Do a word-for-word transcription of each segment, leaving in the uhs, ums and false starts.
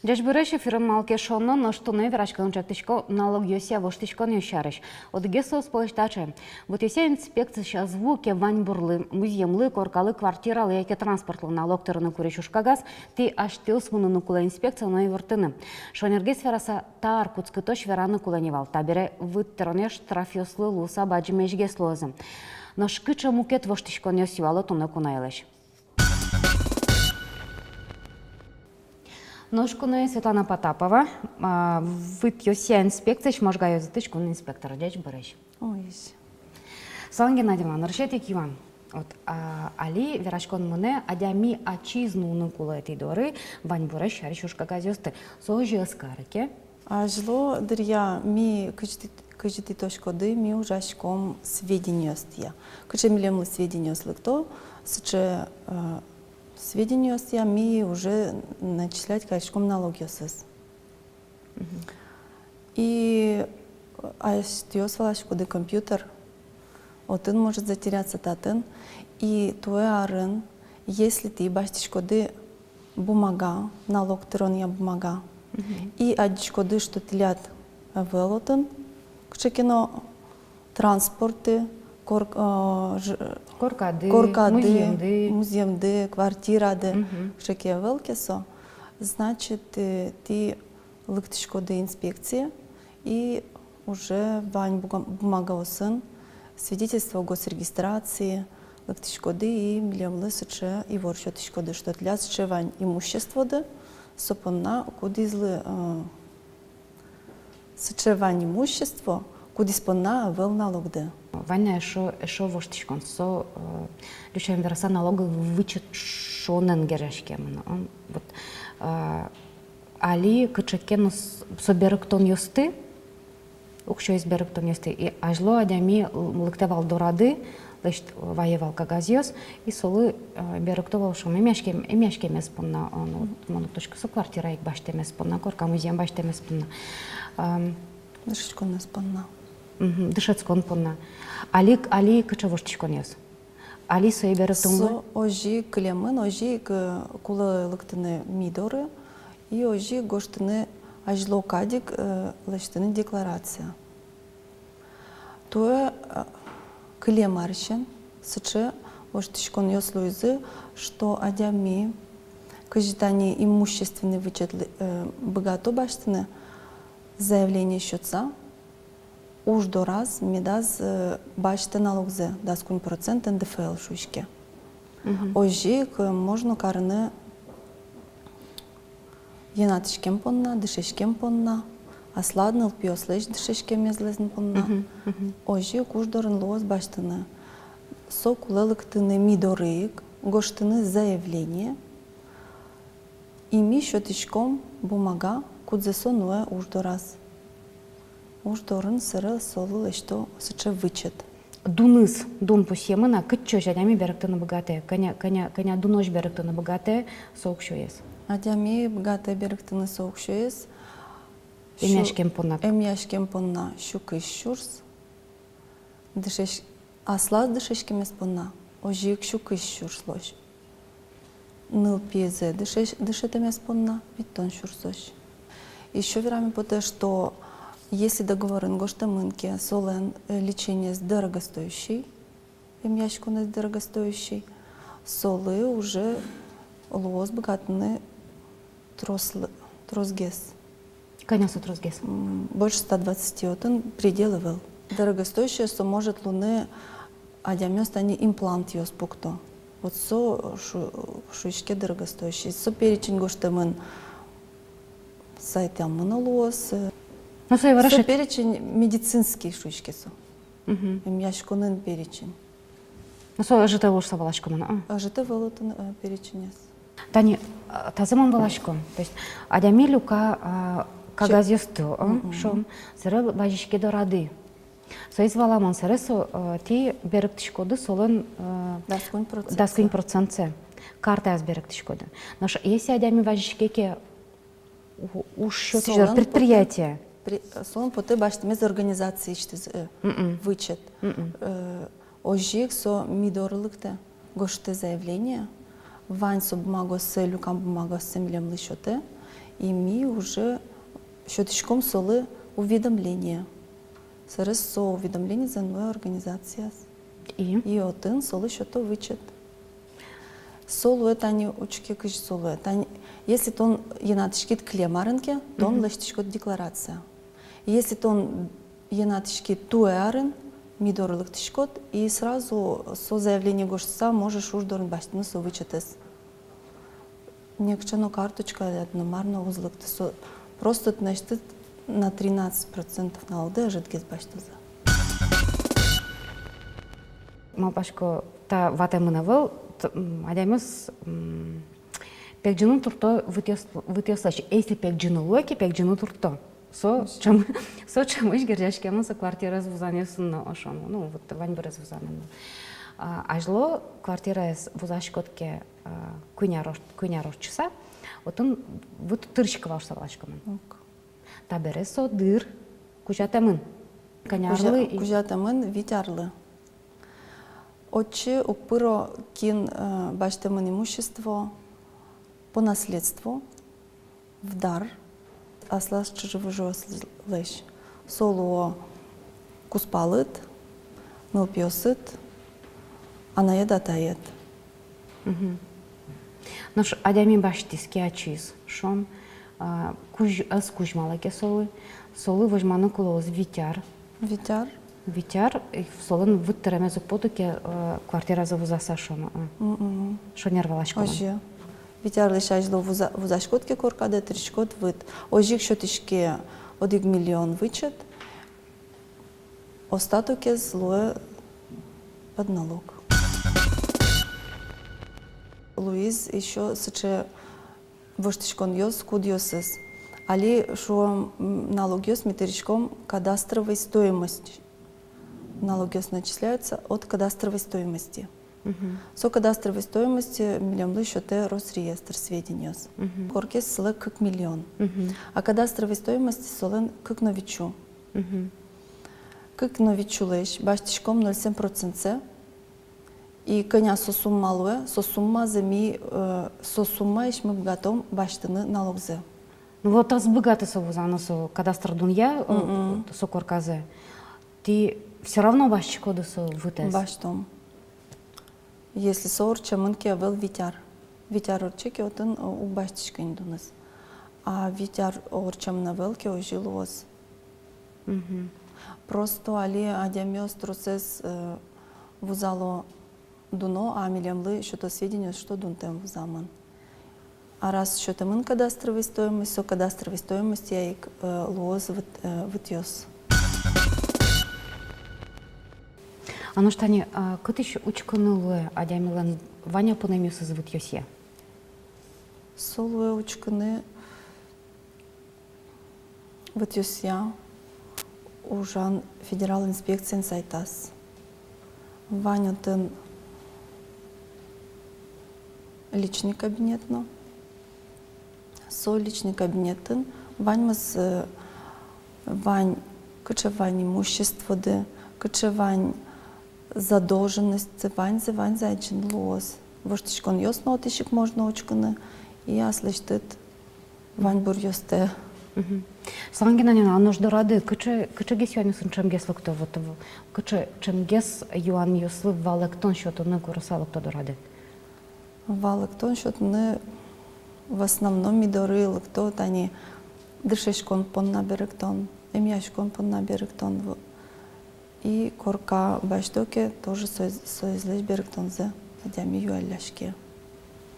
Ӟечбуресь! Эфирын «Малы ке шуоно». Нош туннэ вераськыны чектӥсько налогъёсъя воштӥськонъёс сярысь. Одӥгез соос пӧлысь таӵе. Вытъёсъя инспекци сяз ву ке ваньбурлы, музъемлы, коркалы, квартиралы яке транспортлы налог тырыны курись ужкагаз, тӥ асьтэос мыныны кулэ инспекцие но ивортыны. Шонергес вераса, та ар кутскытозь вераны кулэ ни вал. Табере выт тыронъёс штрафъёслы луыса бадӟымесьгес луозы. Нош кыӵе мукет воштӥськонъёс, юало туннэ куноелэсь. Нош куное Светлана Потапова, а, вытъёсъя инспекциысь Можга ёзэтысь кун инспектор. Ӟечбуресь! Ой. Светлана Геннадьевна, нырысетӥ ик юан. Вот, а, али вераськон мынэ, адями ачиз нуыны кулэ тӥ доры ваньбурез сярысь ужкагазъёсты. Со озьы ӧз кары ке? Азьло дыръя ми кызьы тӥ-, кызьы тӥ тодӥськоды, ми ужаськом сведениосъя. Кыӵе милемлы сведениос лыкто, сыӵе, э, сведениосъя ми уже начислять кариськом налогъёсыз. Мгм. И асьтэос валаськоды, компьютер, отын может затеряться, татын. И туэ арын, если тӥ басьтӥськоды бумага, налог тыронъя бумага, мгм, и адӟиськоды, что тӥляд ӧвӧл отын кыӵе ке но транспорты, кор-, э, ж-, коркады, коркады, музъемды, музъемды, квартирады, мгм, кыӵе ке ӧвӧл ке со, значит, э, тӥ лыктӥськоды инспекцие и уже вань буга-, бумагаосын, свидетельство о госрегистрации, лыктӥськоды и милемлы сыӵе ивор сётӥськоды, что тӥляд сыӵе вань имуществоды, со понна, кудӥзлы, э, сыӵе вань имущество, кудӥз понна ӧвӧл налогды. Вань на эшшо, эшшо воштӥськон, со, э, ӟуч сямен вераса, налоговый вычет шуонэн герӟаськемын. Он, вот, э, али кыӵе ке но с-, со берыктонъёсты, уксёез берыктонъёсты, и азьло адями л-, лыктэ вал дорады, лэсьт-, вае вал кагазъёс, и солы, э, берыкто вал, шуом, эмъяськем-, эмъяськемез понна, э, ну, вот, мон уг тодӥськы, со квартира ик басьтэмез понна, корка, музъем басьтэмез понна. Ам, дышетсконэз понна. Мгм, дышетскон понна. Али, али кыӵе воштӥськонъёс? Али сое берыктомы? Со озьы ик кылемын, озьы ик, э, кулэ лыктыны ми доры, и озьы ик гожтыны азьло кадь ик, э, лэсьтыны декларация. Туэ, э, кылем арысен сыӵе воштӥськонъёс луизы, что адями, кызьы тани имущественный вычетлы, э, быгато басьтыны, заявление сётса, уж дораз медаз, э, басьтэ налогзэ, дас куинь процент НДФЛ шуиське. Мгм. Озьы ик, э, можно карыны йӧнатӥськем понна, дышетскем понна, аслад нылпиослэсь дышетскемезлэн понна. Мгм, мгм. Озьы ик уж дорын луоз басьтыны. Со кулэ лыктыны ми доры ик, гожтыны заявление, и ми сётӥськом бумага, кудзэ со нуэ уж дораз. Уж дорын сэре солы лэсьто сыӵе вычет. Дуныз, дун пусъемын-а, кытчозь адями берыктыны быгатэ, кӧня, кӧня, кӧня дунозь берыктыны быгатэ со уксёез? Адями быгатэ берыктыны со уксёез сю-, эмъяськем понна. Эмъяськем понна сю кызь сюрс. Дышетс-, аслаз дышетскемез понна озьы ик сю кызь сюрслозь. Нылпизэ дышетс-, дышетэмез понна витьтон сюрсозь. Ещё вераме потэ, что если договорын гожтэмын ке, солэн, э, лечениез дорогостоящий, эмъяськонэз дорогостоящий, солы уже луоз быгатыны трослы-, тросгес. Кӧня со тросгес? М, больше ста двадцати, отын предел ӧвӧл. Дорогостоящее со может луыны, адямиос тани имплантъёс пукто. Вот со шу-, шуиське дорогостоящее. Со перечень гожтэмын сайтамы но луоз. Ну, со и вырашит. Со перечень медицинский шуиське со. Мгм. Эмъяськонын перечень. Ну, со ӧжыт-а луыса валаськом на, а? Ӧжыт-а валаськон, э, переченез. Тани, э, тазэ мон валасько. То есть адями люка, а, кагазъёсты, а, мгм, шуом, сэре вазиське дорады. Соиз валамон, сэре со, э, тӥ берыктӥськоды солэн, э, дас куинь процентсэ. Дас куинь процентсэ. Картаяз берыктӥськоды. Нош если адями вазиське ке у-, уж сётӥсь предприятие. Солэн потэ, при-, солэн потэ басьтэмез организациысьтыз, э, мгм, вычет. Мгм. Э, озьы ик со ми доры лыктэ, гожтэ заявление, вань со бумагаоссэ, люкам бумагаоссэ милемлы сётэ, И ми уже сётӥськом солы уведомление. Сэрес со уведомлениезэ нуэ организацияз. И? И отын солы сёто вычет. Со луэ тани, учке, кызьы со луэ. Тани, если тон йӧнатӥськид кылем арын ке, тон лэсьтӥськод декларация. Если тон йӧнатӥськид туэ арын, ми доры лыктӥськод, и сразу со заявление гожтыса можешь уж дорын басьтыны со вычетэз. Некыӵе но карточкаяд но мар но уз лыкты, со просто тынэсьтыд на тринадцать процентов налогдэ ӧжытгес басьтозы. Малпасько, та ватэмын ӧвӧл, т-, м, адямиос, м, пегӟыны туртто вытъёс-, вытъёслэсь. Если пегӟыны луэ ке, пегӟыны туртто. Со ӵем-, со ӵемысь герӟаськемын со квартираез вузанъёсын но, ошон, ну, вот, ваньбурез вузанын но. А, азьло квартираез вузаськод ке, а, куинь ар ор-, куинь ар ортчыса, отын вот тырыськы вал шуса валаськемын. Ок. Табере со дыр кузятэмын. Кӧня арлы и? Кузя-, кузятэмын вить арлы. Отчы уг пыро, кин, э, басьтэмын имущество по наследству, в дар, аслаз чыжы-выжыослэсь. Со луо кузпалыд, нылпиосыд, анаед-атаед. Мгм. Нош адями басьтӥз ке ачиз, шуом, а, кузь-, ӧз кузьмалэ ке солы, солы возьманы кулэ луоз вить ар. Вить ар. Вить ар, и солэн выт тыремез уг поты ке, э, квартиразэ вузаса, шуом, э. Мгм. Шонер валаськом. Озьы. Вить арлэсь азьло вуза-, вузаськод ке коркадэ, тыриськод выт. Озьы ик сётӥське одӥг миллион вычет, остатокез луэ под налог. Луиз ещё сыӵе воштӥськонъёс, кудъёсыз. Али, шуом, м, налогъёс ми тыриськом кадастровой стоимость. Налогъёс начисляются от кадастровой стоимости. Мгм. Со кадастровой стоимость, э, милемлы сётэ Росреестр сведениос. Мгм. Коркаез солэн кык миллион. Мгм. А кадастровой стоимость солэн кык но витьсю. Мгм. Кык но витьсюлэсь басьтӥськом ноль семь процентсэ. И кӧня со сумма луэ, со суммазэ ми, э, со суммаысь ми быгатом басьтыны налогзэ. Ну вот, ӧз быгаты со вузаны со кадастр дунъя, э, мгм, со корказэ. Тӥ всё равно басьтӥськоды со вытэз? Басьтом. Если со ортчемын ке ӧвӧл вить ар. Вить ар ортче ке, отын, э, уг басьтӥськы ни дуныз. А вить ар ортчемын ӧвӧл ке, озьы луоз. Мгм. Просто али адямиос тросэз, э, вузало дуно, а милемлы сёто сведениос, что дунтэм вузамын. А раз сётэмын кадастровой стоимость, со кадастровой стоимостья ик, э, луоз выт-, э, вытъёс. А нош тани, а, кытысь учкыны луэ адямилэн вань-а пунэмъёсыз вытъёсъя? Со луэ учкыны вытъёсъя ужан федерал инспекциен сайтаз. Вань отын личный кабинет но. Со личный кабинетын ваньмыз, э, вань, кыӵе вань имуществоды, кыӵе вань задолженностьсы, ваньзэ, ваньзэ адӟыны луоз. Воштӥськонъёс но отысь ик можно учкыны, и аслэсьтыд ваньбуръёстэ. Мгм. Светлана Геннадьевна, а нош дорады кыӵе, кыӵегес юанъёсын ӵемгес лыкто, вот, в-, кыӵе ӵемгес юанъёслы валэктон сётыны курыса лыкто дорады? Валэктон сётыны в основном ми доры лыкто тани дышетскон понна берыктон, эмъяськон понна берыктон, в-, и корка басьто ке, тоже соиз-, соизлэсь берыктонзэ адями юалляське.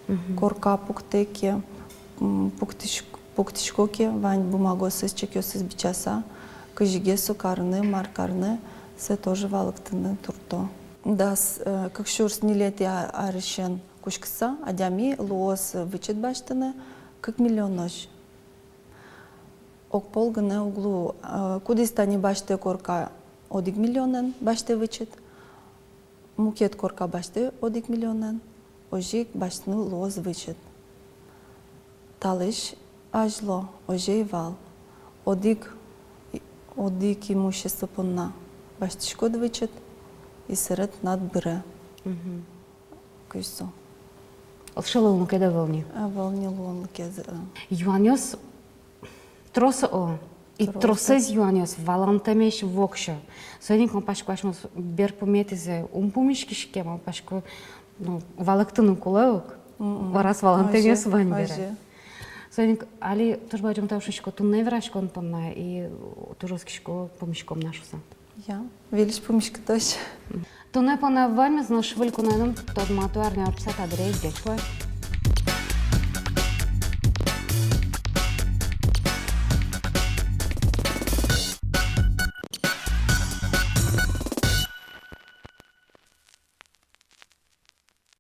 Мгм. Корка пуктэ ке, м, пуктӥсь-, пуктӥсько ке, вань бумагаосыз, чекъёсыз бичаса, кызьы ке со карыны, мар карыны, сое тоже валэктыны туртто. Дас, э, кык сюрс ньылетӥ а-, арысен кутскыса адями луоз вычет басьтыны кык миллионозь. Огпол гинэ уг лу, э, кудӥз тани басьтэ корка одӥг миллионэн, басьтэ вычет, мукет корка басьтэ одӥг миллионэн, озьы ик басьтыны луоз вычет. Талэсь азьло озьы ӧй вал. Одӥг, одӥг имущество понна басьтӥськод вычет, и сэре тынад быре. Мгм. Кызьы со. Ӧвӧл луонлыкед ӧвӧл ни. Ӧвӧл ни луонлыкез, э. Юанъёс Трос, о, и тросэз юанъёс валантэмесь воксё. Соин ик малпасько, асьмеос берпуметӥзэ ум пумиськиське, малпасько, ну, валэктыны кулэ ук, раз валантэмесь вань бере. Соин ик али туж бадӟым тау шуисько туннэ вераськон понна, и туж оскисько, пумиськом на шуса. Я, выльысь пумиськытозь. Туннэ понна ваньмыз, нош выль куноеным тодмато арня ортчыса. Табере ӟеч луэ.